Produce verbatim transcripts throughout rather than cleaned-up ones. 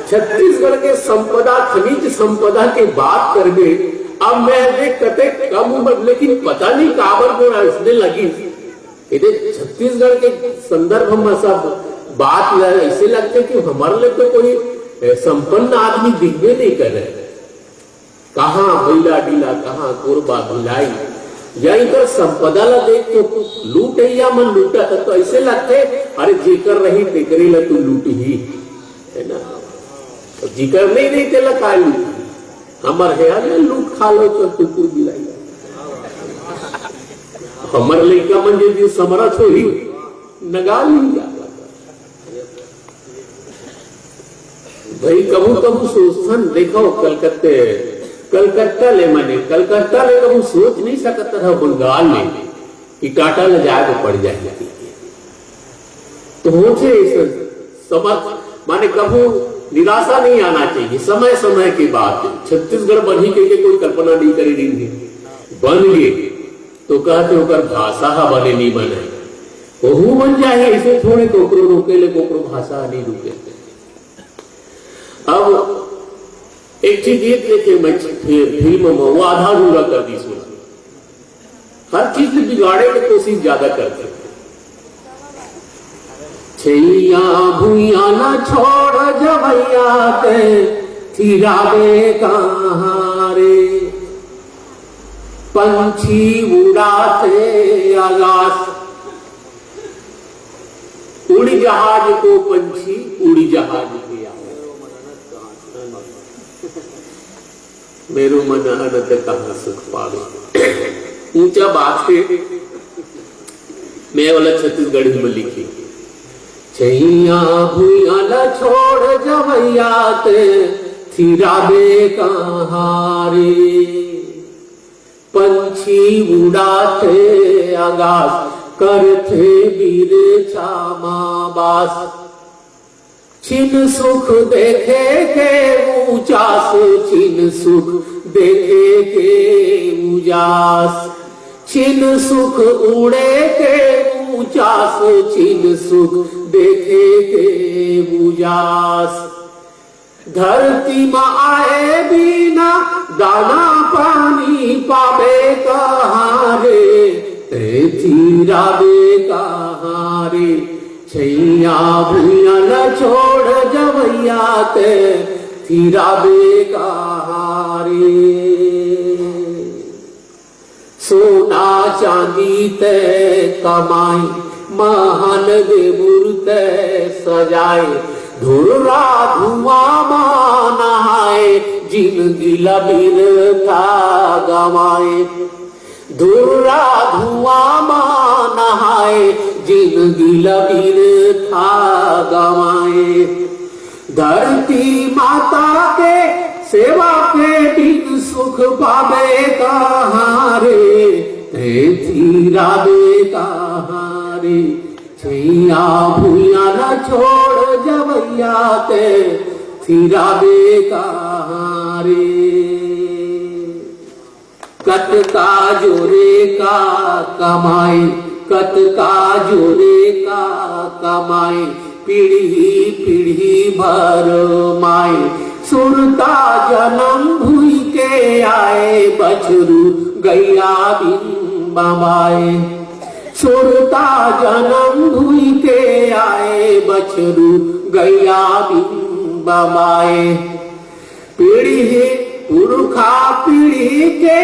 छत्तीसगढ़ के संपदा, खनिज संपदा के बात करबे, अब मैं देख कते कम उम्र, लेकिन पता नहीं काबर मोर अइसने लगिस। एदे छत्तीसगढ़ के संदर्भ म सब बात ल अइसे लगथे कि हमर ले तो कोई, ए, संपन्न आदमी दिखबे नहीं करे। कहाँ बइला डीला, कहाँ कोरबा भिलाई, या इधर संपदा ला देख तो लूटइया मन लूटत हे, तो अइसे लगथे, अरे जेकर रही तेकरे ला तू लूटही, है ना? जेकर नहीं रही तेला काय लूटही? हमर हे, अरे लूट खा लो, चल कुकुर बिलाई। हमर लइका मन जे दिन समरथ होही, नगा ली जा। भाई, कभू कभू सोचथन, देखो, कलकत्ते, कलकत्ता ले, माने कलकत्ता ले कभू सोच नहीं सकत रहा बंगाल में कि टाटा ले जाए के पड़ जाए। तो होथे ऐसे समर्थ, माने कभू निराशा नहीं आना चाहिए। समय समय के बात है, छत्तीसगढ़ बनही के, के कोई कल्पना नहीं करी रही है, बन गए तो कहते ओकर भाषा हा बने नहीं बने, वहू बन जाए। ऐसे थोड़े कोकरो रोके ले, कोकरो भाषा नहीं रुके। अब एक चीज ये देखे, मैं फिर फिल्म में वो आधा अधूरा कर दी सुना, हर चीज बिगाड़े के कोशिश ज्यादा करते। छैया भुइया ला छोड़ जवैया ते, थिराबे कहाँ रे? पंछी उड़ाते आकाश, उड़ी जहाज को पंछी, उड़ी जहाज के आकाश। मेरो मन अनत कहाँ सुख पावे। ऊंचा बात है, मैं वाला छत्तीसगढ़ी में लिखी। छैया भुइया ला छोड़ जवैया ते, थिराबे कहाँ रे? पंछी उड़ाते आकाश, करथे बिरछा मा बास। छिन सुख देखे के ऊंचास, छिन सुख देखे के उजास, छिन सुख उड़े के ऊंचास, छिन सुख देखे के उजास। धरती म आए बिना दाना पानी पाबे कहाँ रे? ते थिराबे कहाँ रे? छैया भुइया ल छोड़ जवैया ते थिराबे कहाँ रे? सोना चांदी ते कमाई, महल देबुर ते सजाई, धुर्रा धुआं मा नहाए, जिनगी ल बिरथा गवाए। धुर्रा धुआं मा नहाए, जिनगी ल बिरथा गवाए। धरती माता के सेवा के बिन सुख पाबे कहाँ रे? ते थिराबे कहाँ रे? छैया भुइया ल छोड़ जवैया ते थिराबे कहाँ रे? कतका जोरे का कमाई, कतका जोरे का कमाई, पीढ़ी पीढ़ी भर माई। सुरता जनम भुई के आए, बछरू गैया बिन बमाए। सुरता जनम भुई के आए, बछरू गैया बिन बमाए। पीढ़ी पुरखा पीढ़ी के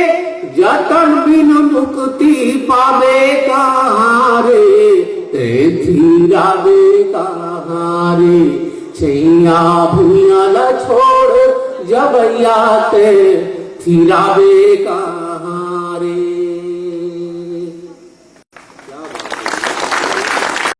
जतन बिन मुक्ति पाबे कहाँ रे? ते थिराबे कहाँ रे? छैया भुइया ल छोड़ जवैया ते थिराबे कहाँ